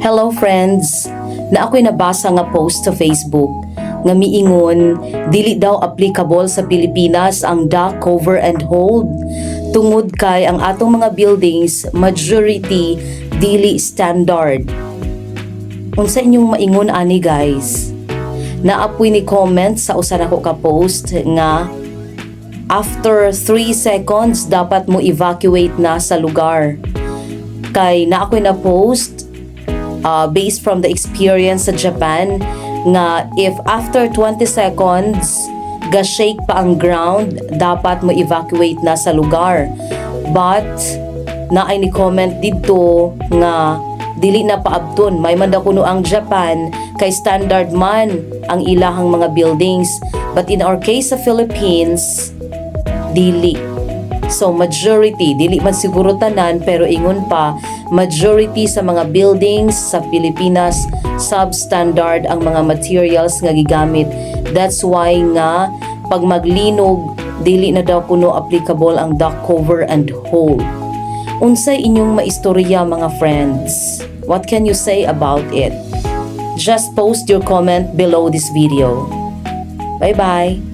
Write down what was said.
Hello, friends! Naa ko'y nabasa nga post sa Facebook nga miingon dili daw applicable sa Pilipinas ang duck, cover and hold tungod kay ang atong mga buildings, majority dili standard. Unsa inyong maingon ani, guys? Naa poy ni comment sa usa nako ka post nga after 3 seconds dapat mo evacuate na sa lugar. Kay naa ko'y na post based from the experience sa Japan nga if after 20 seconds ga-shake pa ang ground, dapat mo evacuate na sa lugar. But naay ni comment didto nga dili na paabton, may man daw kuno ang Japan kay standard man ang ilahang mga buildings, but in our case sa Philippines, dili. So majority, dili man siguro tanan, pero ingon pa, majority sa mga buildings sa Pilipinas, substandard ang mga materials nga gigamit. That's why nga pag maglinog, dili na daw kuno applicable ang duck, cover and hold. Unsay inyong maistorya, mga friends? What can you say about it? Just post your comment below this video. Bye-bye!